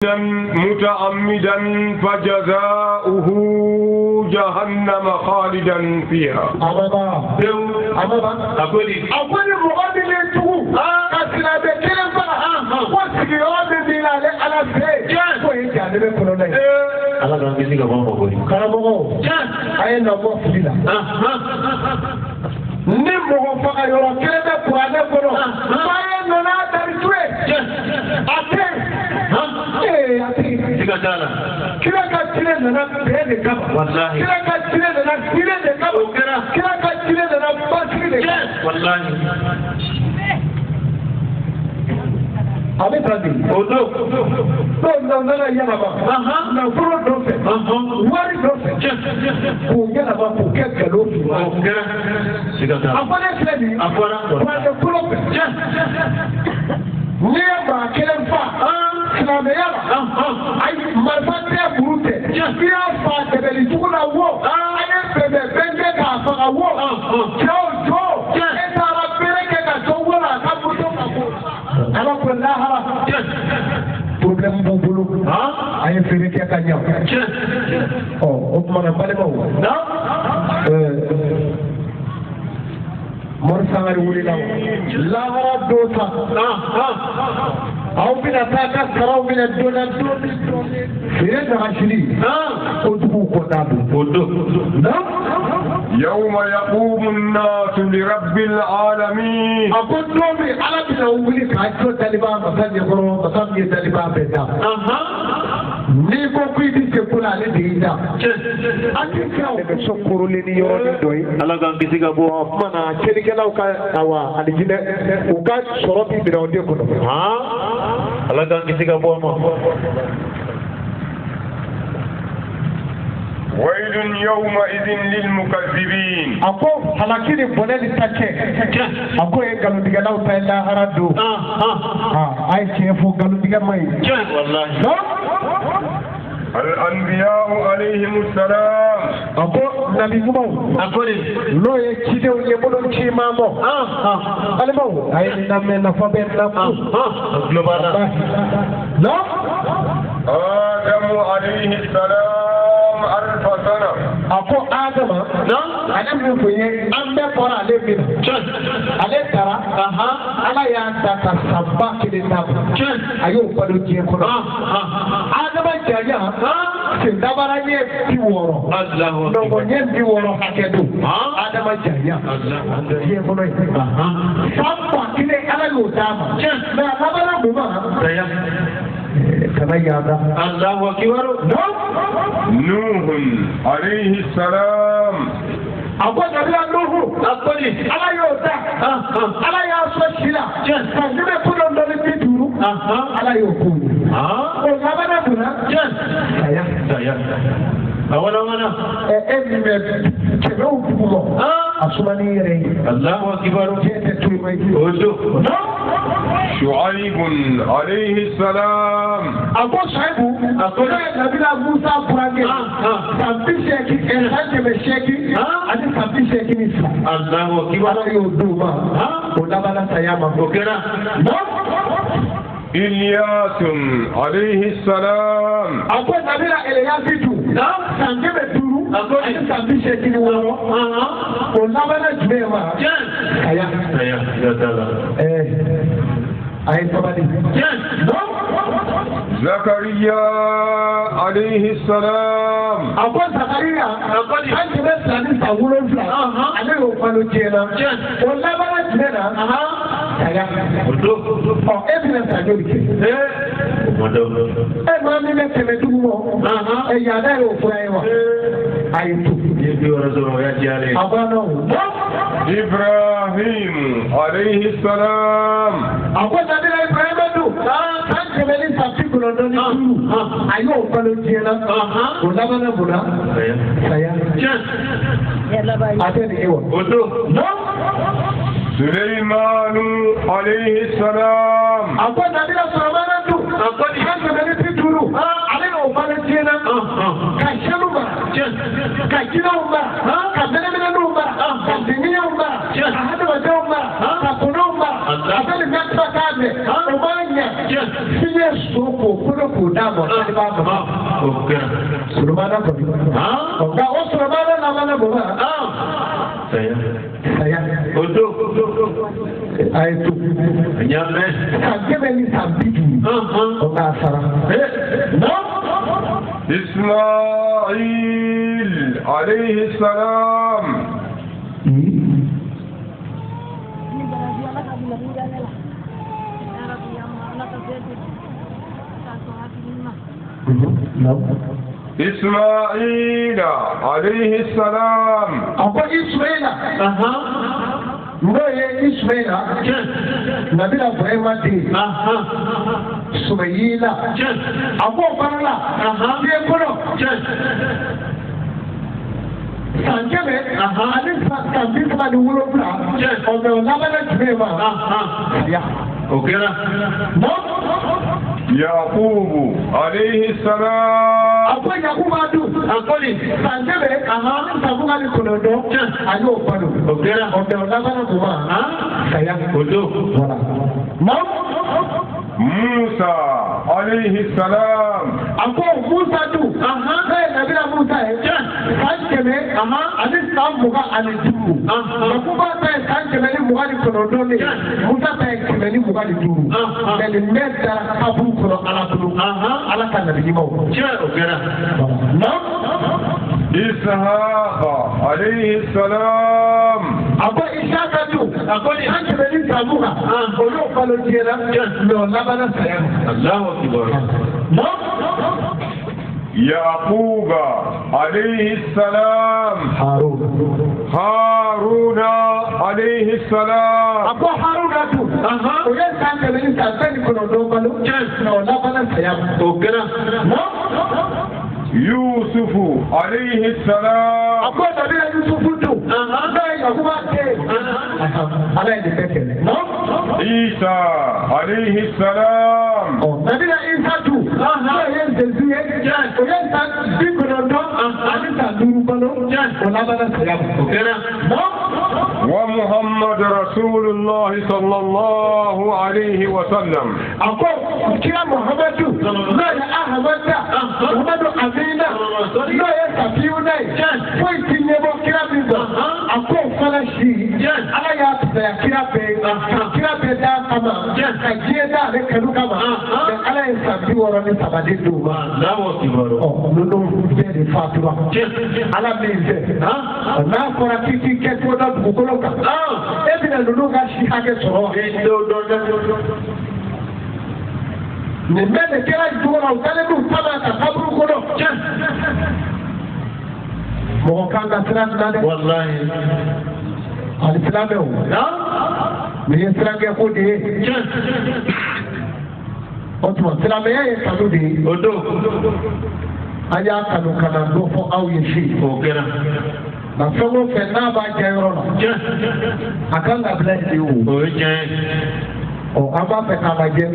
متعمدا فجزاؤه جهنم خالدا فيها. أقول مقابل ni mɔgɔ faga yɔrɔ kelen bɛ kuranɛ kɔnɔ fa ye nana dari tu ye a tɛ ee a tɛ kira ka tile nana bɛn de kama kira ka tile nana hinɛ de kama kira ka tile nana basigi de kama. A bɛ tan de o don dɔw nana yɛlɛma nafolo nɔfɛ wari nɔfɛ k'o yɛlɛma k'o kɛ nkalon fu a fɔlen filɛ nin ye kuranɛ kolo fɛ n'i ye maa kelen fa silamɛya la ayi marifa tɛ muru tɛ i y'a fa dɛbɛli jugu la wo a ye bɛnbɛn bɛn kɛ k'a faga wo cɛw jɔ e taara bere kɛ ka jɔ wo la a ka moto ka bɔ. Ala ko lahara problème b'u bolo a ye feere kɛ ka ɲa ɔ o tuma na balimaw Mori Sangare wulila lahara don sa aw bɛna taa ka saraw minɛ don na don feere nagasili kojugu kɔnda don. يوم يقوم الناس لرب العالمين. أقول دومي على بنا ولي كاجو طالبان مثلا يقولون مثلا طالبان بيتا. نيكو كويدي سكولا على دينا. أنت سكورو لني يورني دوي. الله كان كيسي كابو. مانا شركة لو كان أوا على جينا وكان شرطي بيرودي كنا. ها؟ الله كان كيسي كابو ما. ويل يومئذ للمكذبين. أقول هلاكيني بولي تاكي. أقول إيه قالوا ديجا لو تايلا هرادو. أي شيء فوق قالوا ديجا ماي. والله. الأنبياء عليهم السلام. أقول نبي مو. أقول لو يكيدو يبولون شيء مامو. ألمو. أي نعم نفهم نعم. لا. آدم عليه السلام ألف سنة. أقول آدم. نعم. أنا من فيه أنا برا عليه من. عليه ترى. أنا يانتا كسبا كلنا. أيوه بدو جيه كنا. آدم جايا. سندبرا يه بيورو. الله. نعم بيورو هكذا. آدم جايا. جيه كنا. سبا كله أنا يودام. ما أنا بما. كما يادا. الله أكبر. نوح عليه السلام. أقول نبي نوح. أقول. أنا يودا. أنا ياسوشيلا. كذب كل النبي بيدورو. أنا يقول. ولما نبنا. سيا. سيا. أولا وانا. إيه كنو بقوله. أسمعني ري. الله أكبر. شعيب عليه السلام. أبو شعيب. أقول نبي موسى فرانك. سامبي شيكي إنسان كمشيكي. أني سامبي شيكي نسلا. الله أكبر. أنا يودوما. ولما سياما. وكنا. إلياس عليه السلام. أقول نبي إلياس تو. سانجي بدورو. أقول سامبي شيكي نورو. ولما نجمع. أيا. أيا يا الله. إيه. أي سبالي. زكريا عليه السلام. أقول زكريا. أقول أنت بس أنا سأقول فلان. أنا يوفلو جينا. ولا بنا جينا. أيا. أو إبن سأقول كي. إيه ما نيجي تمدوه. إيه يا ده يوفلو. أي تو. أبانا. إبراهيم عليه السلام. أقول نبي إبراهيم دو. كان كمالي سابق كلنا نقول. أيوه كلنا جينا. ولا بنا بنا. سيا. أتني إيوه. سليمان عليه السلام. أقول نبي سليمان دو. أقول كان كمالي تدورو. عليه أقول جينا. كشلو ما. كجينا ما. كمالي ما. كدنيا ما. أحد ما. ككلو ما. أتني نكتة كاملة. أمانيا. Fiɲɛ so k'o kolo k'o d'a mɔ saliba mɔ. O kɛra. Solomana kɔni. Nka o Solomana labanna mun ma? Saya. Saya. O don. A ye to. N y'a mɛn. San 150. O k'a sara. Ismaïl alayhi salam. Ismaïl alayhi salam. A ko Ismaïla. N'o ye Ismaïla. Nabila Ibrahima den. Sumayila. A b'o fana la. Diɲɛ kɔnɔ. San 137. O mɛ o labanna jumɛn ma? Saya. O kɛra. Yakubu alayhi salam. A ko Yakuba dun. A ko nin. San 129. A y'o balo. O kɛra. O mɛ o labanna mun ma? Saya. O don. Voilà. Musa alayhi salam. A ko Musa dun. N'o ye Nabila Musa ye. San 125. Yakuba ta ye san 129 de ye. Musa ta ye 125. Mɛ nin bɛɛ dara kaburu kɔnɔ Ala bolo. Ala ka nabi ɲumanw. O kɛra. Ishaq alayhi salam. A ko Ishaka dun. A ko nin. San 120. O y'o balo diɲɛ na. Mɛ o labanna saya ma. Allahu akbar. Yaquba alayhi salam. Harun. Haruna alayhi salam. A ko Haruna dun. O ye san 119 balo. Mɛ o labanna saya ma. O kɛra. Yusufu alayhi salam. A ko Nabila Yusufu dun. N'o ye Yakuba den. Ala ye nin bɛɛ kɛ. Isa alayhi salam. Nabila Isa dun. N'o ye Zezu ye. O ye san 95 balo. O labanna saya ma. O kɛra. Wa Muhammad Rasulullah sallallahu alayhi wa sallam. A ko kira Muhammadu n'o ye Ahamada Muhammadu Amina n'o ye Safiyuna ye. Foyi ti ɲɛbɔ kira min kɔ. A ko fana si Ala y'a fisaya kira bɛɛ ye. Ka kira bɛɛ d'a kama. Ka diɲɛ d'ale kanu kama. Mɛ Ala ye san 63 de d'o ma. Allahu akbar. Ɔ ninnu bɛɛ de fatura. Ala min fɛ. N'a fɔra k'i k'i kɛcogo dɔn dugukolo kan. E bɛna ninnu ka si hakɛ sɔrɔ wa? Nin bɛɛ de kɛra cogo la u taalen b'u ta ma ka kaburu kɔnɔ. Mɔgɔ kan ka siran nin na dɛ. Walahi. Ani silamɛw. Nin ye sirankɛ ko de ye. O tuma silamɛya ye kanu de ye. O don. An y'a kanu ka na dɔ fɔ aw ye si. O kɛra. Nka fɛn o fɛn n'a b'a jɛ yɔrɔ la. A kan ka bila yen de o. O ye tiɲɛ ye. Ɔ an b'a fɛ k'a lajɛ.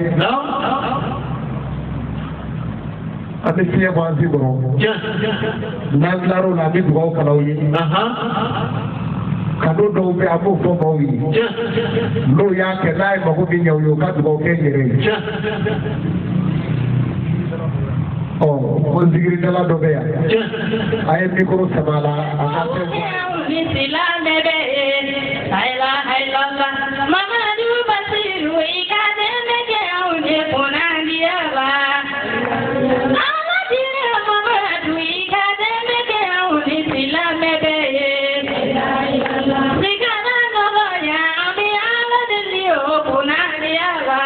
An bɛ fiɲɛ bɔ an sen kɔrɔ. N'an tilar'o la an bɛ dugawu kalan aw ye. Kanu dɔw bɛ an b'o fɔ maaw ye. N'o y'a kɛ n'a ye mako min ɲɛ u ye u ka dugawu kɛ n yɛrɛ ye. Ɔ ko zikiridala dɔ bɛ yan. A ye mikoro sama a la a ka fɛn fɔ. Mamadu Basiru i ka dɛmɛ kɛ anw ye kunnadiya la. Ala diinɛ Mamadu i ka dɛmɛ kɛ anw ni silamɛ bɛɛ ye. Sikana nɔgɔya an bɛ Ala deli o kunnadiya la.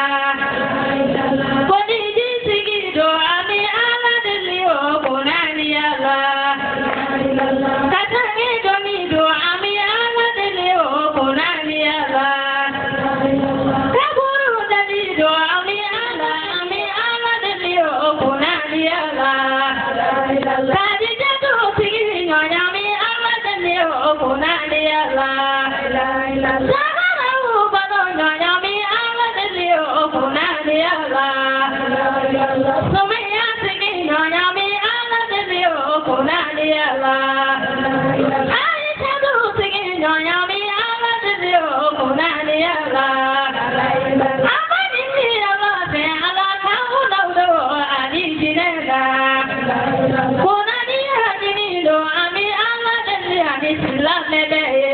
Kɔniji sigi don an bɛ Ala deli o kunnadiya la. Ka sange dɔnni don an bɛ Ala deli o kunnadiya la. Kaburu dali don an bɛ Ala deli o kunnadiya la. Kadijatu sigi ɲɔgɔn an bɛ Ala deli o kunnadiya la. Saharaw balo ɲɔgɔn an bɛ Ala deli o kunnadiya la. Sumaya sigi ɲɔgɔn an bɛ Ala deli o kunnadiya la. Aisatu sigi ɲɔgɔn an bɛ Ala deli o kunnadiya la. Amadi ni Ala fɛ Ala k'an kunna ani jinɛ. Kunnadiya ɲini don an bɛ Ala deli ani silamɛ bɛɛ ye.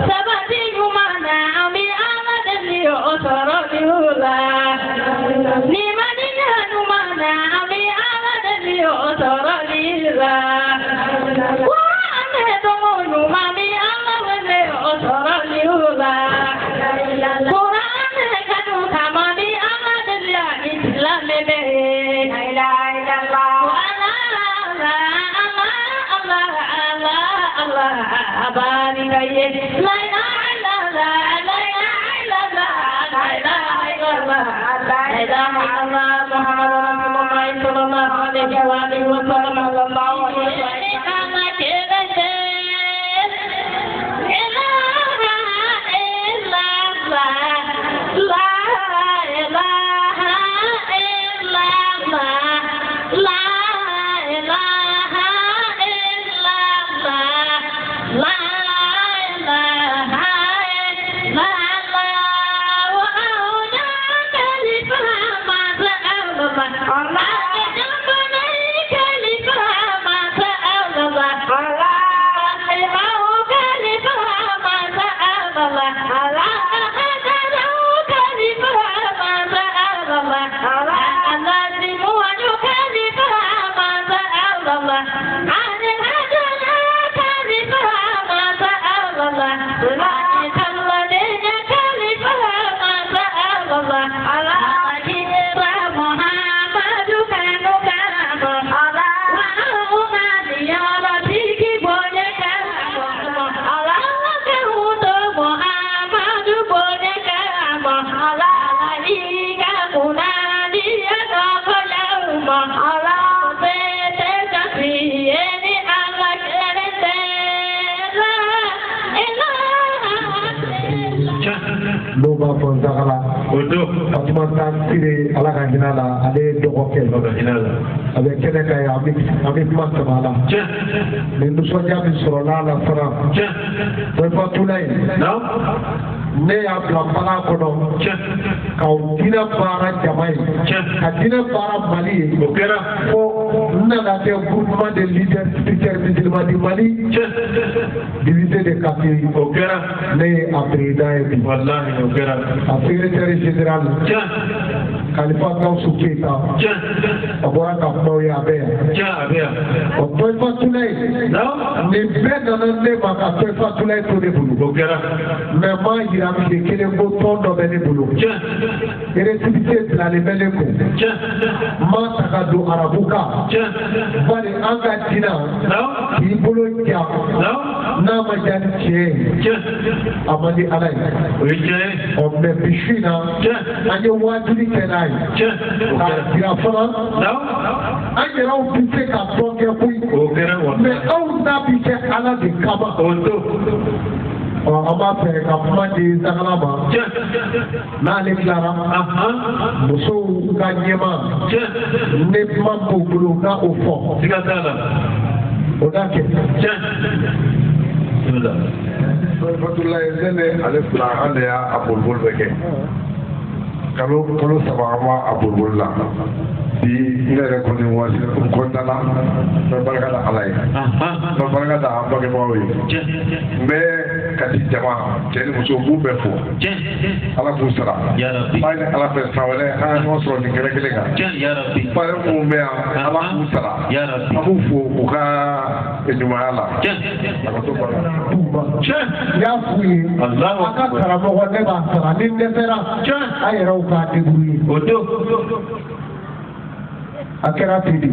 Sabati ɲuman na an bɛ Ala deli o sɔrɔli la. Limaniya ɲuman na an bɛ Ala deli o sɔrɔli la. Kuranɛ tɔgɔ ɲuman bɛ Ala wele o sɔrɔli la. Kuranɛ kanu kama bɛ Ala deli ani silamɛ bɛɛ ye. Ala ala ala ala ala abarika ye. La ilaha illallah, la ilaha illallah, la ilaha illallah, la ilaha illallah Muhammadur Rasulullah sallallahu alaihi wa alihi wa sallam. La ilaha illallah, la ilaha illallah, la ilaha illallah. N'o b'a fɔ Nzagala Fatumata Sire Ala ka hinɛ la ale ye dɔgɔkɛ a bɛ kɛnɛ kan yan an bɛ kuma sama la ni nisɔndiya min sɔrɔla a la fana Fatulayi ne y'a bila bagan kɔnɔ ka diinɛ baara jama ye ka diinɛ baara Mali ye fo n nana kɛ groupement de leaders spirituels musulmans du Mali divisé de Kati ne ye a président ye bi a secrétaire général Kalifa Gawusu Keyita a bɔra ka kumaw ye a bɛ yan o Fatulayi nin bɛɛ nana ne ma ka Fatulayi to ne bolo mais n m'a yira tile kelen ko tɔn dɔ bɛ ne bolo récépissé bilalen bɛ ne kun n m'a ta ka don arabu kan bari an ka diinɛ k'i bolo ja n'a ma diya ni tiɲɛ ye a man di Ala ye ɔ mais bi su in na an ye waajuli kɛ n'a ye k'a jira fana an yɛrɛw bɛ se ka tɔn kɛ koyi mais anw ta bi kɛ Ala de kama. Ɔ an b'a fɛ ka kuma di Zagala ma n'ale tilara musow ka ɲɛmaa ne kuma b'u bolo n'a o fɔ o da kɛ. Fatulayi ne ni ale fila an de y'a boliboli bɛɛ kɛ kalo saba an b'a a boliboli la bi ne yɛrɛ kɔni waati n kɔntanna n bɛ barika da Ala ye n bɛ barika da an bangebagaw ye n bɛ Kati jama cɛ ni muso n b'u bɛɛ fo Ala k'u sara b'a ɲini Ala fɛ san wɛrɛ an ka ɲɔgɔn sɔrɔ nin kɛnɛ kelen kan pare minnu bɛ yan Ala k'u sara an b'u fo u ka ɲumanya la a ka to baara la. N y'a f'u ye a ka karamɔgɔ ne b'a sara ni n dɛsɛra a yɛrɛw k'a débrouiller. A kɛra ten de.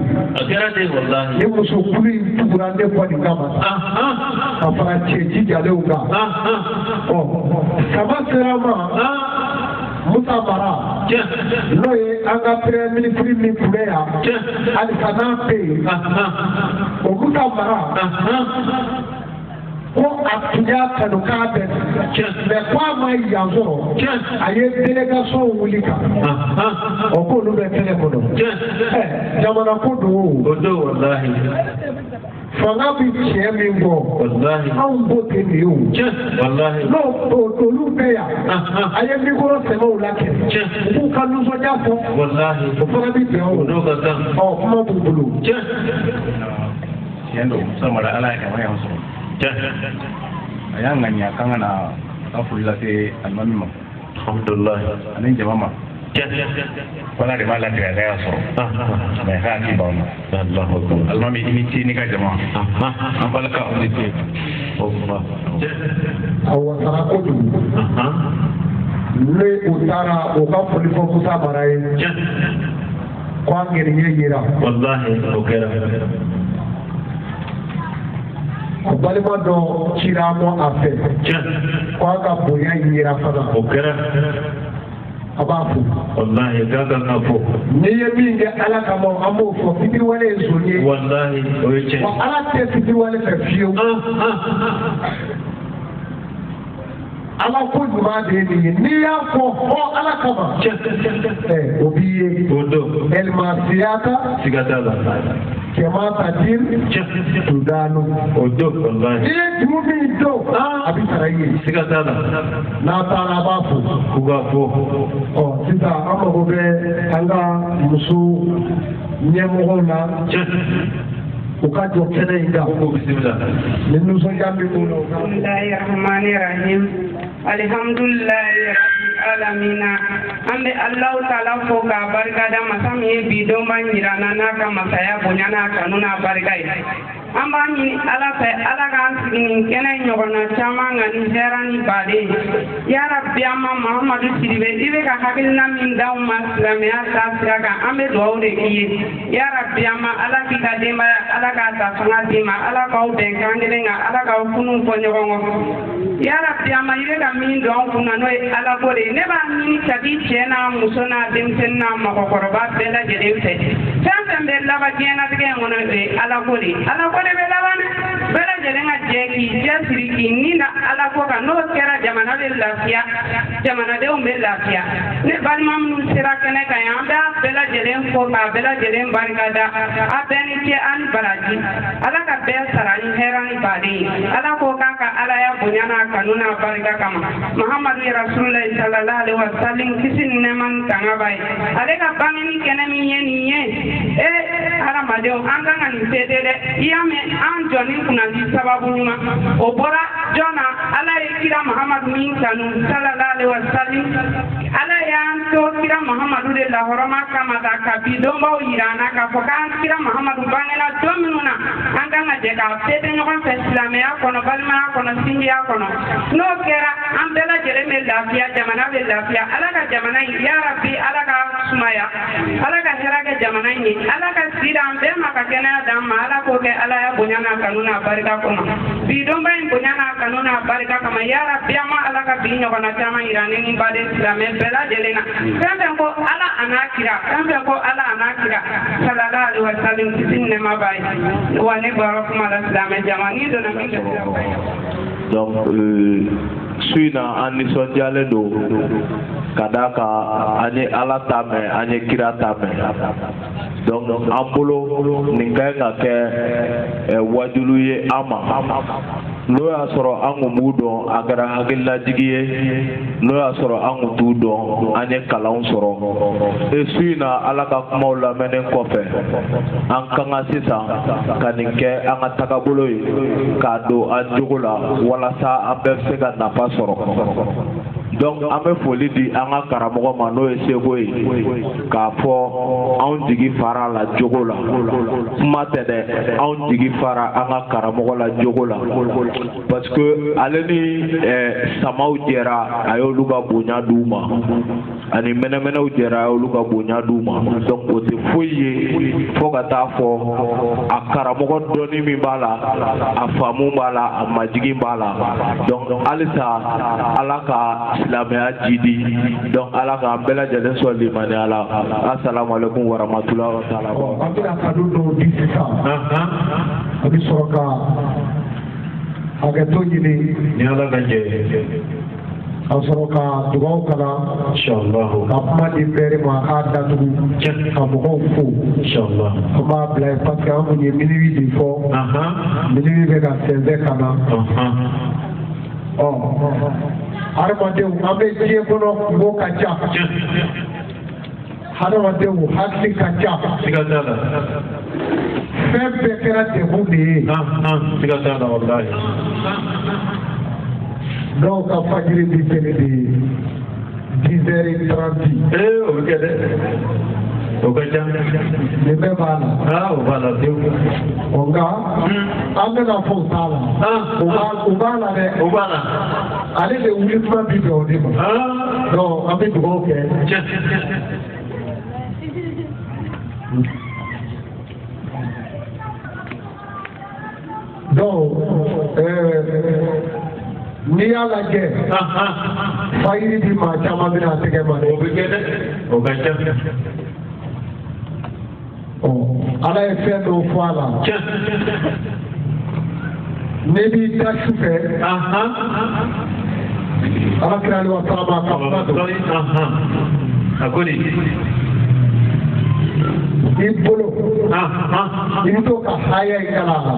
Ni muso kulu in tugura ne kɔ nin kama. Ka fara cɛ jijalenw kan. Ɔ sama sera n ma Musa Mara n'o ye an ka premier ministre min tun bɛ yan halisa n'a bɛ yen o Musa Mara ko a tun y'a kanu k'a bɛ mais ko a ma yan sɔrɔ a ye délégation wuli kan o k'olu bɛ kɛnɛ kɔnɔ ɛ jamana ko don o. Fanga bɛ tiɲɛ min bɔ anw b'o tɛ nin ye o n'o olu bɛ yan a ye mikoro sɛbɛnw la kɛ u b'u ka nisɔndiya fɔ o fana bɛ bɛn o ɔ kuma b'u bolo. Tiɲɛ don Musa Mara Ala ye kama y'an sɔrɔ a y'a ŋaniya k'an ka na ka foli lase alimami ma alhamdulilayi ani jama ma Ala de b'a latigɛ a ka y'a sɔrɔ mɛ k'a ti ban ma alimami i ni ce n'i ka jama an balaka aw ni ce. A wasara kojugu ne u taara u ka foli fɔ Musa Mara ye ko an ŋɛniɲɛ yera. Walahi o kɛra. A balima dɔ cira mɔ a fɛ ko a ka bonya yera fana. O kɛra. A b'a fo. Walahi k'a kan ka fo. N'i ye min kɛ Ala kama an b'o fɔ fitiriwale ye zon ye. Walahi o ye tiɲɛ. Wa Ala tɛ fitiriwale fɛ fiyewu. Ala ko ɲuman de ye nin ye n'i y'a fɔ fɔ Ala kama. O b'i ye. O don. Ɛlimasiyata. Siga t'a la. Kɛmɛ tadir. Tudanu. O don walahi. N'i ye juru min don. A bɛ sara i ye. Siga t'a la. N'a taara a b'a fo. K'u b'a fo. Ɔ sisan an mago bɛ an ka muso ɲɛmɔgɔw la. U ka jɔ kɛnɛ in kan. Ko bisimila. Ni nisɔndiya min b'u la u ka. Bismillahirrahmanirrahim. Alhamdulillahi rabbil alamina. An bɛ Alahu taala fo k'a barika da masa min ye bi donba yira an na n'a ka masaya bonya n'a kanu n'a barika ye. An b'a ɲini Ala fɛ Ala k'an sigi nin kɛnɛ ɲɔgɔnna caman kan ni hɛrɛ ni baden ye. Yarabi an ma Mahamadu Sidibe i bɛ ka hakilina min d'anw ma silamɛya taasira kan an bɛ dugawu de k'i ye. Yarabi an ma Ala k'i ka denbaya Ala k'a ta fanga d'i ma Ala k'aw bɛn kan kelen kan Ala k'aw kunun fɔ ɲɔgɔn kɔ. Yarabi an ma i bɛ ka min don anw kun na n'o ye Ala ko de ye. Ne b'a ɲini kabi cɛ n'a muso n'a denmisɛnnin n'a mɔgɔkɔrɔba bɛɛ lajɛlen fɛ. Fɛn fɛn bɛ laban diɲɛlatigɛ in kɔnɔ o ye Ala ko de ye. Ala ko de bɛ laban dɛ. Bɛɛ lajɛlen ka jɛ k'i cɛsiri k'i ni da Ala ko kan n'o kɛra jamana bɛ lafiya jamanadenw bɛ lafiya. Ne balima minnu sera kɛnɛ kan yan an b'a bɛɛ lajɛlen fo k'a bɛɛ lajɛlen barika da a bɛɛ ni ce a ni baraji. Ala ka bɛɛ sara ni hɛrɛ ni baden ye. Ala ko k'a ka Alaya bonya n'a kanu n'a barika kama. Mahamadu Rasulullahi sallallahu alaihi wa sallam kisi ni nɛɛma ni tanga b'a ye. Ale ka bangeni kɛnɛ min ye nin ye hadamadenw an kan ka nin fêter dɛ. I y'a mɛn an jɔ ni kunnandi sababu ɲuman o bɔra jɔn na Ala ye kira Mahamadu min kanu sallallahu alaihi wa sallam. Ala y'an to kira Mahamadu de lahɔrɔma kama ta ka bi donbaw yira an na k'a fɔ k'an kira Mahamadu bangena don minnu na an kan ka jɛ k'a fêter ɲɔgɔn fɛ silamɛya kɔnɔ balimaya kɔnɔ sinjiya kɔnɔ. N'o kɛra an bɛɛ lajɛlen bɛ lafiya jamana bɛ lafiya. Ala ka jamana in yarabi Ala ka sumaya Ala ka hɛrɛ kɛ jamana in ye Ala ka si d'an bɛɛ ma ka kɛnɛya d'an ma Ala k'o kɛ Ala ya bonya n'a kanu n'a barika kama. Bi donba in bonya n'a kanu n'a barika kama yarabi an ma Ala ka bi ɲɔgɔnna caman yira ne ni baden silamɛ bɛɛ lajɛlen na. Fɛn fɛn ko Ala a n'a kira fɛn fɛn ko Ala a n'a kira sallallahu alaihi wa sallam kisi ni nɛɛma b'a ye. Wa ne bɔra kuma la silamɛ jama n'i donna min kɛ. Donc su in na an nisɔndiyalen don ka d'a kan an ye Ala ta mɛn an ye kira ta mɛn. Donc an bolo nin ka ɲi ka kɛ wajulu ye an ma. N'o y'a sɔrɔ an kun b'u dɔn a kɛra hakililajigi ye n'o y'a sɔrɔ an kun t'u dɔn an ye kalanw sɔrɔ. Su in na Ala ka kumaw lamɛnnen kɔfɛ an kan ka sisan ka nin kɛ an ka tagabolo ye k'a don an jogo la walasa an bɛɛ bɛ se ka nafa sɔrɔ. Donc an bɛ foli di an ka karamɔgɔ ma n'o ye seko ye k'a fɔ anw jigi fara la jogo la kuma tɛ dɛ anw jigi fara an ka karamɔgɔ la jogo la parce que ale ni samaw jɛra a y'olu ka bonya d'u ma ani mɛnɛmɛnɛw jɛra a y'olu ka bonya d'u ma. Donc o tɛ foyi ye fo ka taa fɔ a karamɔgɔ dɔnni min b'a la a faamu b'a la a majigin b'a la. Donc halisa Ala ka silamɛya jidi. Donc Ala k'an bɛɛ lajɛlen sɔn limaniya la. Asalamu alaikum warahmatulahi wa taala. An bɛna kado dɔw di sisan. A bɛ sɔrɔ ka hakɛto ɲini. Ni Ala ka jɛ. Ka sɔrɔ ka dugawu kalan. Inshallah. Ka kuma di bɛɛ ma a k'a datugu. Ka mɔgɔw fo. Inshallah. An b'a bila yen parce que an kun ye minuit de fɔ. Minuit bɛ ka sɛnsɛn ka na. Ɔ hadamadenw an bɛ diɲɛ kɔnɔ kungo ka ca. Hadamadenw hakili ka ca. Siga t'a la. Fɛn bɛɛ kɛra degun de ye. Siga t'a la walahi. Dɔw ka fajiri bi seli de ye 10h30. Ee o bɛ kɛ dɛ. O ka ca. Nin bɛɛ b'a la. Aa o b'a la pewu. Ɔ nka an bɛna fɔ o t'a la. O b'a la dɛ. O b'a la. Ale de wuli kuma bi bɛn o de ma. Donc an bɛ dugawu kɛ. Donc n'i y'a lajɛ fayiri di maa caman bɛna a tɛgɛ ma dɛ. O bɛ kɛ dɛ. O ka ca. Ɔ Ala ye fɛn dɔw fɔ a la. N'i b'i da su fɛ. Ala kira ali wa salama ka kuma don. A ko di. I bolo. I bɛ to ka haya in kalan a la.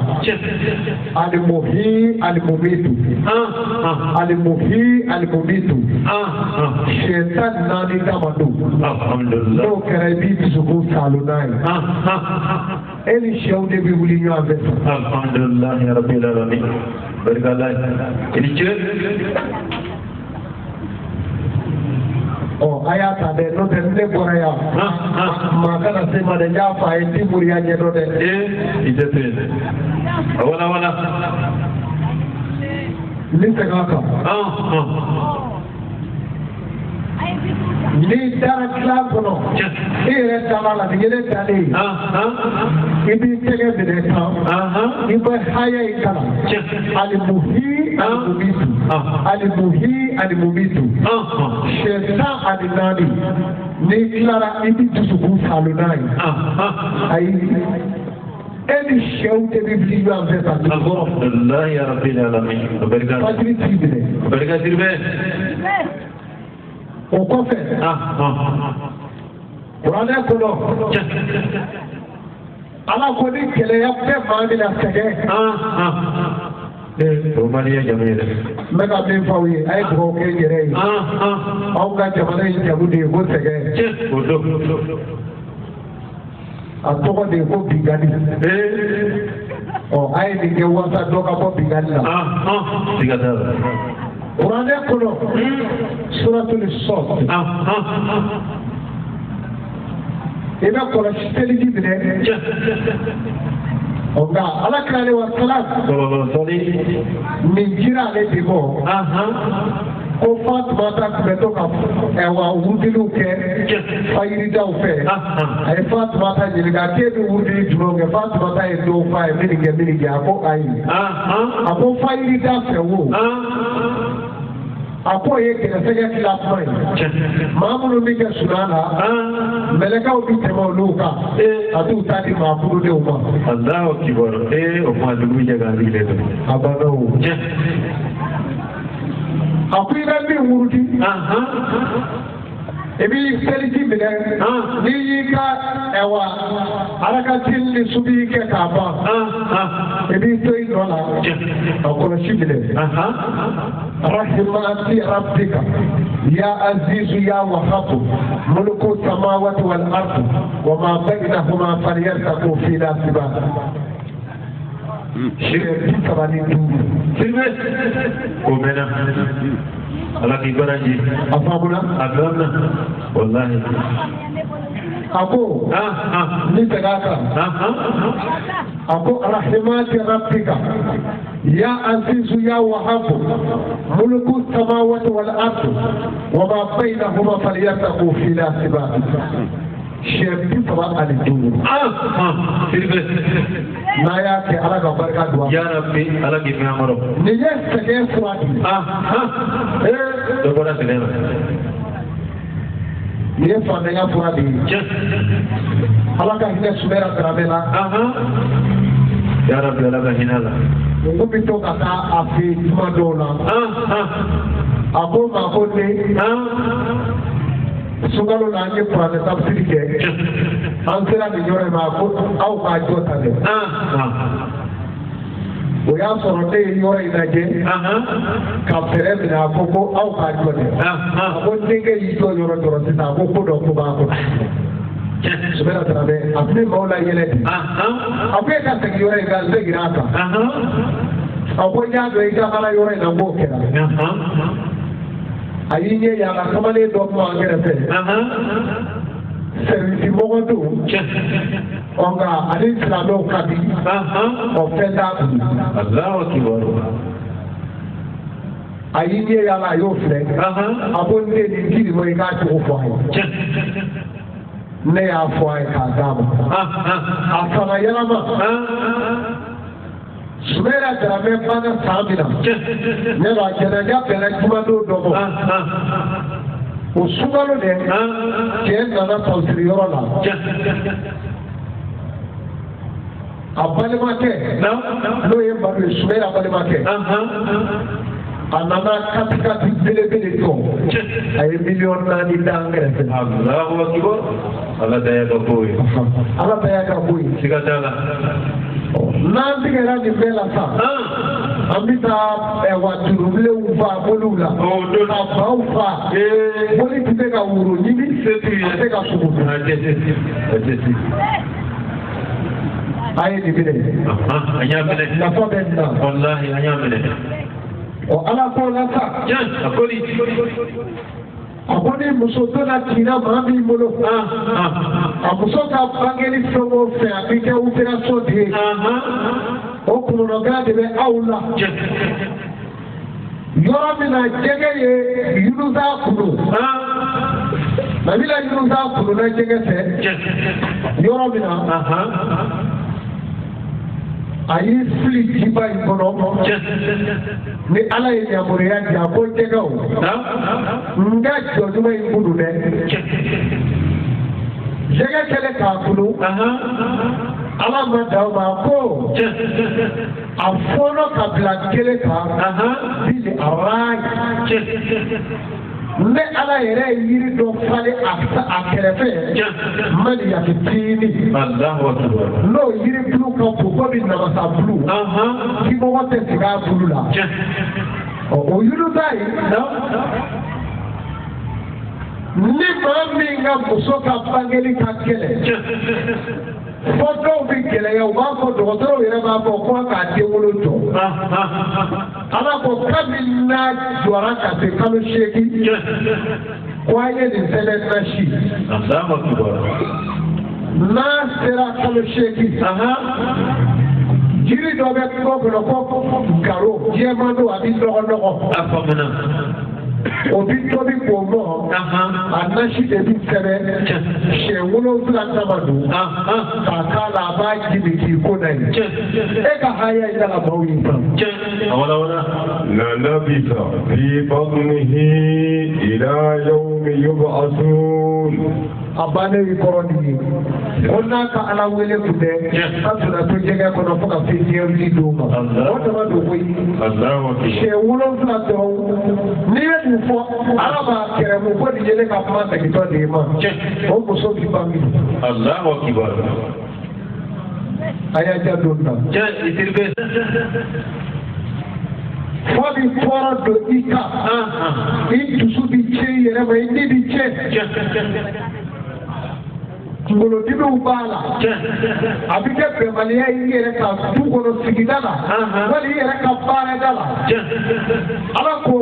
Alimuhi alimumitu. Alimuhi alimumitu. Siɲɛ 14 dama don. Alhamdulilah. N'o kɛra i b'i dusukun salo n'a ye. E ni sɛw de bɛ wuli ɲɔgɔn fɛ sisan. Alhamdulilah rabbil alamin. Barika Ala ye. I ni ce. Ɔ a y'a ta dɛ n'o tɛ ne bɔra yan maa kana se ma dɛ n y'a fɔ a ye n ti moriya ɲɛdɔn dɛ. Ee i tɛ to yen dɛ. A wala wala. N segin a kan. N'i dara tila kɔnɔ e yɛrɛ dara la nin ye ne dalen ye. I b'i tɛgɛ minɛ tan. I bɛ haya in kalan. Alimuhi alimumitu. Alimuhi alimumitu. Siɲɛ 14 n'i tilara i b'i dusukun salo n'a ye. Ayi e ni sɛw de bɛ wuli ɲɔgɔn fɛ sa dugu kɔrɔ. Alhamdulilayi rabbil alamin. Barika. Fajiri t'i minɛ. Barika Siribe. O kɔfɛ. Kuranɛ kɔnɔ. Ala ko ni gɛlɛya bɛ maa min na sɛgɛn. O man di jamu ye dɛ. N bɛ ka min fɔ aw ye a ye dugawu kɛ n yɛrɛ ye. Aw ka jamana in jamu de ye ko sɛgɛn. O don. A tɔgɔ de ye ko binkani. Ɔ a ye nin kɛ walasa dɔ ka bɔ binkani la. Siga t'a la. Kuranɛ kɔnɔ. Suratul Sɔf. I bɛ kɔlɔsi seliji minɛ. Ɔ nka Ala kira ale wa salam. Nin jira ale de kɔ. Ko Fatumata tun bɛ to ka ɛwà wurudiliw kɛ fayiridaw fɛ. A ye Fatumata ɲininka k'e bɛ wurudili jumɛnw kɛ Fatumata ye dɔw f'a ye min kɛ min kɛ a ko ayi. A ko fayirida fɛ wo. A ko ye gɛrɛsɛgɛ tila kuma ye. Maa minnu bɛ kɛ sunan la, mɛlɛkɛw bɛ tɛmɛ olu kan. Ka t'u ta di maa furudenw ma. Alahu kibaru. Ee o kuma dugu jɛ k'an sigilen to. A banna o. A ko i bɛ min wurudi. I b'i seliji minɛ. N'i y'i ka ɛwà arakati ni subi kɛ k'a ban. I b'i to i nɔ la. Ka kɔlɔsi minɛ. Rahimati rabbika ya azizu ya wahabu mulku samawati wal ardi wa ma bainahuma falyartaqu fi nasiba. Siɲɛ 35. Siribe. O mɛnna. Ala k'i baara ji. A faamuna. A faamuna. Walahi. A ko. Ni segin a kan. A ko rahimati rabbika ya azizu ya wahabu mulku samawati wal ardi wa ma bainahuma falyartaqu fi nasiba. Siɲɛ 35. Siribe. N'a y'a kɛ Ala ka barika don a la. Ya Rabbi Ala k'i mɛn an kɔrɔ. Nin ye sɛgɛn fura de ye. Dɔ bɔra sɛgɛn na. Nin ye fantanya fura de ye. Ala ka hinɛ Sumɛra Daramɛ la. Ya Rabbi Ala ka hinɛ a la. Mɔgɔ bɛ to ka taa a fɛ yen tuma dɔw la. A ko n ma ko ne sunkalo la an ye kuranɛ tafsiri kɛ, an sera nin yɔrɔ in ma, ko aw k'a jɔ ta dɛ. O y'a sɔrɔ ne ye yɔrɔ in lajɛ ka fɛɛrɛ minɛ, a ko ko aw k'a jɔ dɛ. A ko denkɛ y'i jɔ yɔrɔ dɔrɔn sisan, a ko ko dɔ ko b'a kɔnɔ. Sumala Taramɛ a tun bɛ maaw la yɛlɛ bi. A ko e ka segin yɔrɔ in kan, n seginna a kan. A ko n y'a dɔn i ka ala yɔrɔ in na, n k'o kɛra. A y'i ɲɛ yala kamalen dɔ kuma an kɛrɛfɛ. Sɛriwisi mɔgɔ don. Ɔ nka ani silamɛw ka di. Ɔ fɛn t'a bolo. Allahu akbar. A y'i ɲɛ yala, a y'o filɛ. A ko n den, nin ci nin ma, i k'a cogo fɔ a ye. Ne y'a fɔ a ye k'a d'a ma. A fana yɛlɛma. Sumala Daramɛ banna san min na, ne b'a jɛnɛja bɛnna jumadon dɔ ma. O sunkalo dɛ, cɛ nana tafsiri yɔrɔ la. A balimakɛ, n'o ye Madu ye, Sumala balimakɛ, a nana katikati belebele jɔ. A ye 4 miliyɔn d'an kɛrɛfɛ. Allahu akbar. Ala ta y'a ka ko ye. Ala ta y'a ka ko ye. Siga t'a la. N'an tigɛra nin bɛɛ la sa, an bɛ taa wa turubilenw fa boliw la, ka baw fa. Boli tɛ se ka woro ɲimi, a tɛ ka sogo dun. A tɛ se. A tɛ se. A ye nin minɛ. An y'a minɛ. Nafa bɛ nin na. Walahi an y'a minɛ. Ɔ Ala k'o la sa. A ko di. A ko ni muso donna tinna maa min bolo, a muso ka bangeli fɛn o fɛn, a bɛ kɛ opération de ye. O kunkologɛlɛn de bɛ aw la. Yɔrɔ min na jɛgɛ ye Yunusa kunu, Nabila Yunusa kununa jɛgɛ fɛ yɔrɔ min na, a y'i fili jiba in kɔnɔ. Ni Ala ye yamaruya di, a ko jɛgɛw, n ka jɔ ɲuman in kunu dɛ. Jɛgɛ kɛlen k'a kunu, Ala ma dan o ma, ko a fɔɔnɔ ka bila kelen kan bili arayi. Ne Ala yɛrɛ ye yiri dɔ falen a kɛrɛfɛ, maliyakitini. Allahu akbar. N'o yiri bulu ka bon komi namasa bulu, kimɔgɔ tɛ sigi a bulu la. Ɔ o yiri ta ye, ni maa min ka muso ka bangeli ka gɛlɛn, fɔ dɔw bɛ gɛlɛya, u b'a fɔ dɔgɔtɔrɔw yɛrɛ b'a fɔ ko k'a denwolo jɔ. Ala ko kabini n'a jɔra ka se kalo 8, ko an ye nin sɛbɛn nasi. Allahu akbar. N'a sera kalo 8, jiri dɔ bɛ kungo kɔnɔ ko garo jɛman don, a bɛ nɔgɔ nɔgɔ. A faamuna. O bi tobi k'o mɔ, a nasi de bi sɛbɛn siɲɛ 7 dama don k'a k'a la, a b'a jigin k'i ko n'a ye. E ka haya in da maaw ye san. A wala wala. للبث في بطنه إلى يوم يبعثون. A bannen y'i kɔrɔ nin ye ko n'a ka Ala wele kun tɛ, an tun to jɛgɛ kɔnɔ fo ka se diɲɛ wuli don ma. O dama don koyi. Allahu akbar. Siɲɛ 7 dɔrɔn, n'i ye nin fɔ, Ala b'a kɛrɛmu ko nin ye ne ka kuma segintɔ de ye ma. O muso b'i bange. Allahu akbar. A y'a ja don na. Tiɲɛ Isiribe. Fɔ bi tɔɔrɔ don i kan, i dusu bi tiɲɛ i yɛrɛ ma, i ni bi tiɲɛ, kunkolodimiw b'a la, a bɛ kɛ bɛnbaliya ye i yɛrɛ ka du kɔnɔ, sigida la, wali i yɛrɛ ka baarada la. Ala ko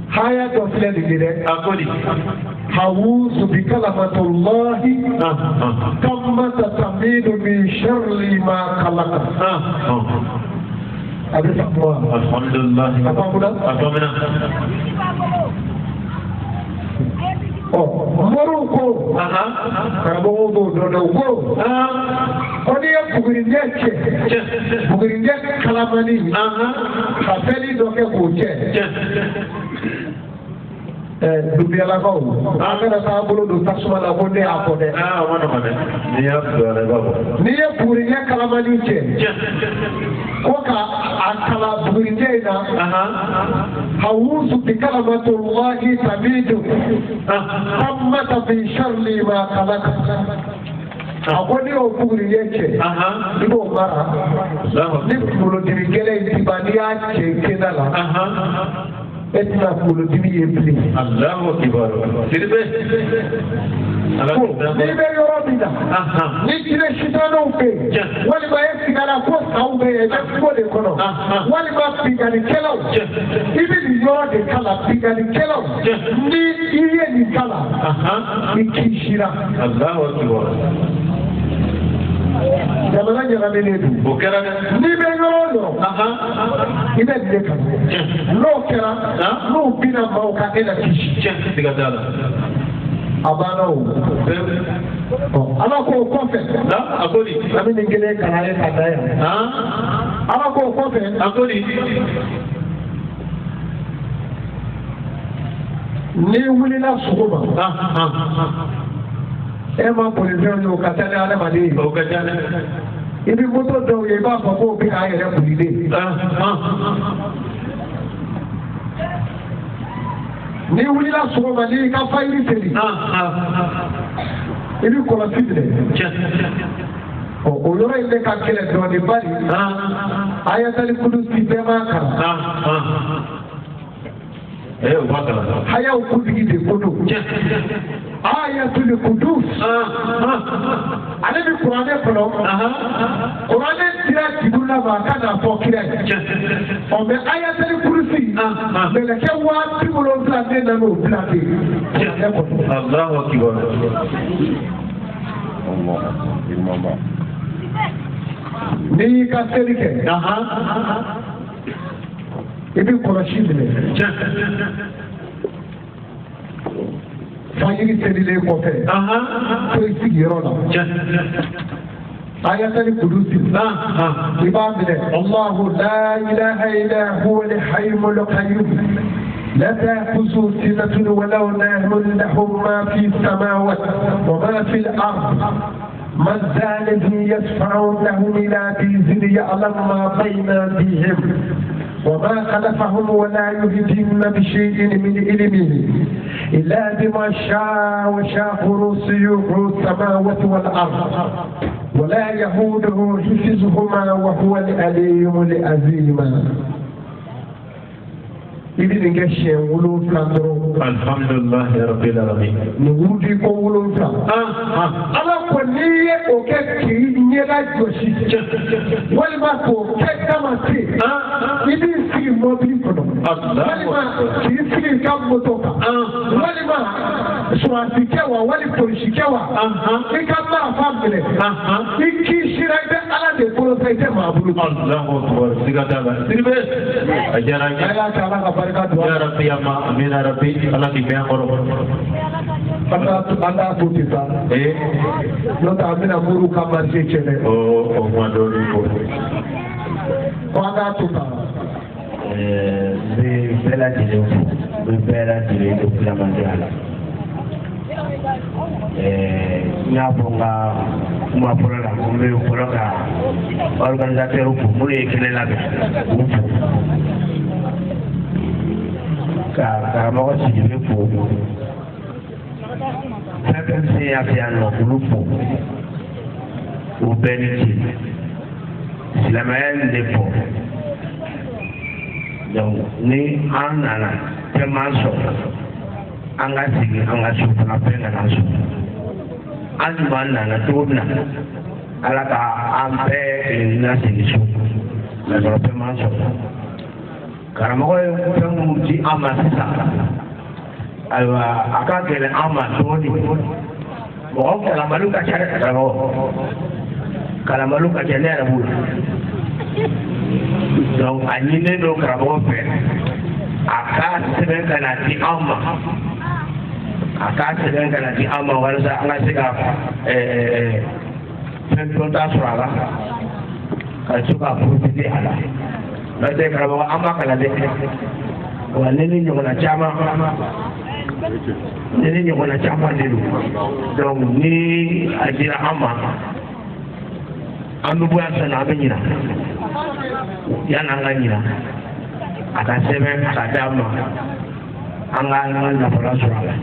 haya dɔ filɛ nin ye dɛ. A ko di. Hawuzu bi kalamatullahi tammata tamidu min sharri ma khalaqa. A bɛ faamu wa? Alhamdulillah. A faamuna? A faamuna. Ɔ moriw ko, karamɔgɔw b'o dɔn dɛ, u ko ko n'i ye bugurijɛ cɛ, bugurijɛ kalamani, ka fɛnnin dɔ kɛ k'o cɛ. Dubiyalakaw an kana taa bolo don tasuma la ko ne y'a fɔ dɛ. Aa o ma nɔgɔn dɛ. N'i y'a bila a la i b'a bɔ. N'i ye bugurijɛ kalamani cɛ. Ko ka a kala bugurijɛ in na. Hawusu bi kalamatullahi tamidu. Tammata bi sharri ma khalaqa. A ko n'i y'o bugurijɛ cɛ. I b'o mara. Ni kunkolodimi gɛlɛn in t'i ban n'i y'a cɛ i kenda la. E tɛna kunkolodimi ye bilen. Alahu akibaru. Sidibe. N'i bɛ yɔrɔ min na. Ni jinɛ sitanɛw bɛ yen. Walima e sigara ko saw bɛ yen i bɛ kungo de kɔnɔ. Walima binkannikɛlaw. I bɛ nin yɔrɔ de kalan binkannikɛlaw. Ni i ye nin kalan. I kisira. Alahu akibaru. Jamana ɲagaminen don. O kɛra dɛ. N'i bɛ yɔrɔ o yɔrɔ. I bɛ nin de kalan. N'o kɛra. N'u binna maaw kan e la kisi. Siga t'a la. A banna o. Ala k'o kɔfɛ. A ko di. An bɛ nin kelen kalan ye ka da yan. Ala k'o kɔfɛ. A ko di. N'i wulila sɔgɔma. E ma bolifɛn ye o ka ca ni adamaden ye. O ka ca dɛ. I bɛ moto dɔw ye i b'a fɔ k'o bɛ k'a yɛrɛ boli de. N'i wulila sɔgɔma n'i y'i ka fayiri seli. I bɛ kɔlɔsi minɛ. Ɔ o yɔrɔ in de ka gɛlɛn dɔɔnin bari. Ayatali kudusi bɛɛ b'a kalan. O b'a kalan. Hayaw kuntigi de ko don. Ayatul Kudus. Ale bɛ kuranɛ kɔnɔ. Kuranɛ dira Jibirila ma a ka n'a fɔ kira ye. Ɔ mɛ Ayatul Kurusi. Mɛlɛkɛ 70,000 de nana o bila de kuranɛ kɔnɔ. Alahu akibaru. N'i y'i ka seli kɛ. I bɛ kɔlɔsi minɛ. Fajiri selilen kɔfɛ. To i sigiyɔrɔ la. Ayatali kudusi. I b'a minɛ. Allahu la ilaha illa huwa al-hayyul qayyum. La ta'khudhuhu sinatun wa la nawmun lahu ma fi as-samawati wa ma fi al-ard. Man dha alladhi yashfa'u lahu illa bi'izni ya'lamu ma bayna aydihim. وما خلفهم ولا يهدون بشيء من علمه إلا بما شاء وشاء كرسيه السماوات والأرض ولا يهوده حفظهما وهو العلي العظيم. I bɛ nin kɛ siɲɛ 7 dɔrɔn. Alhamdulilahi rabbil alamin. Nin wurudi ko 7. Ala ko n'i ye o kɛ k'i ɲɛda jɔsi. Walima k'o kɛ damase. I b'i sigi mɔbili kɔnɔ. Walima k'i sigi i ka moto kan. Walima sɔrɔdasikɛ wa wali polisikɛ wa. I ka marifa minɛ. I kisira i bɛ Ala de bolo sa i tɛ maa bolo. Alahu akibaru siga t'a la. Sidibe. A diyara n ye. A y'a kɛ Ala ka barika. Ya Rabbi ya ma amina Rabbi Ala k'i bɛn kɔrɔ. An t'a to ten sa. N'o tɛ an bɛna moriw ka marché cɛ dɛ. O kuma dɔɔnin fɔ. Ko an k'a to tan. N bɛ bɛɛ lajɛlen fo, n bɛ bɛɛ lajɛlen to filamadenya la. N y'a fɔ n ka kuma fɔlɔ la, n bɛ fɔlɔ ka organisateur fo minnu ye kɛnɛ labɛn k'u fo. Ka karamɔgɔ Sidibe fo fɛn fɛn bɛ se yan fɛ yan nɔ k'olu fo o bɛɛ ni ce silamɛya in de fɔ donc ni an nana fɛn m'an sɔrɔ an ka segin an ka so fana fɛn kana sɔrɔ an ɲuman nana cogo min na Ala ka an bɛɛ kelenkelenna segin so k'a sɔrɔ fɛn m'an sɔrɔ. Karamɔgɔ ye fɛn minnu di an ma sisan ayiwa a ka gɛlɛn an ma dɔɔnin mɔgɔ kalanbaliw ka ca dɛ karamɔgɔ kalanbaliw ka ca ne yɛrɛ b'o la donc a ɲininen don karamɔgɔ fɛ a k'a sɛbɛn ka na di an ma a k'a sɛbɛn ka na di an ma walasa an ka se ka fɛn dɔnta sɔrɔ a la ka se ka profiter a la. N'o tɛ karamɔgɔ an b'a kalan dɛ wa ne ni ɲɔgɔnna caman Ne ni ɲɔgɔnna caman de don. Donc ni a dira an ma, an bɛ bɔ yan sisan nɔ, an bɛ ɲina. Yanni an ka ɲina, a ka sɛbɛn ka d'an ma, an ka an ka nafolo sɔrɔ a la.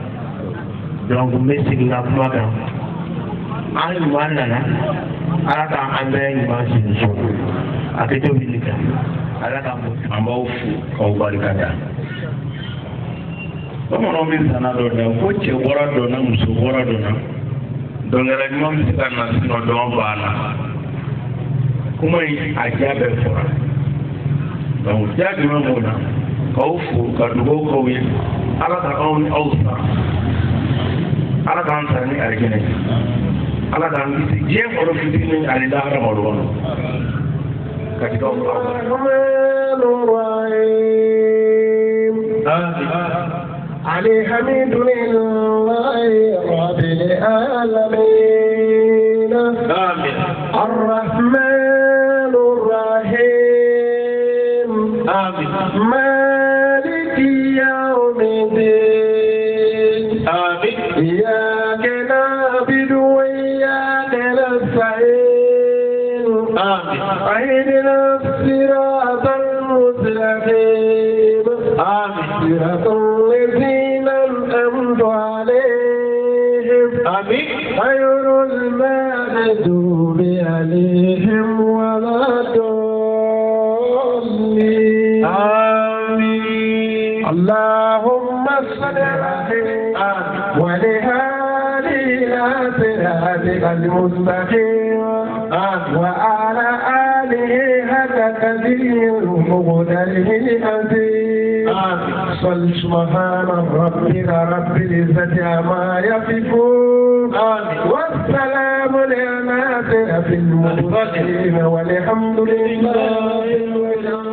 Donc n bɛ segin ka kuma kan. An ɲuman nana, Ala ka an bɛɛ ɲuman sigi so. A kɛ cogo ɲini kan. Ala k'an bɔ. An b'aw fo k'aw barika da. Bamananw bɛ zana dɔ da ko cɛ bɔra dɔ na, muso bɔra dɔ na, dɔnkɛla ɲuman bɛ se ka na sinɔ dɔn banna. Kuma in a diya bɛɛ fɔra. Donc diya jumɛn b'o la? K'aw fo ka dugawu k'aw ye. Ala ka aw ni aw sara. Ala k'an sara ni alijinɛ ye. Ala k'an kisi diɲɛ kɔnɔ fitinin ani lahara malo kɔnɔ. Ka tigɛ aw la. الحمد لله رب العالمين. آمين. الرحمن الرحيم. آمين. مالك يوم الدين. آمين. إياك نعبد وإياك نستعين. آمين. اهدنا الصراط المستقيم. آمين. صراط الذين أنعمت عليهم. آمين. غير المغضوب عليهم ولا الضالين. آمين. اللهم صل ولهذه صراطك المستقيم وعلى آله حق قدره ومقداره العظيم. صل سبحان ربك رب العزة عما يصفون والسلام على المرسلين والحمد لله.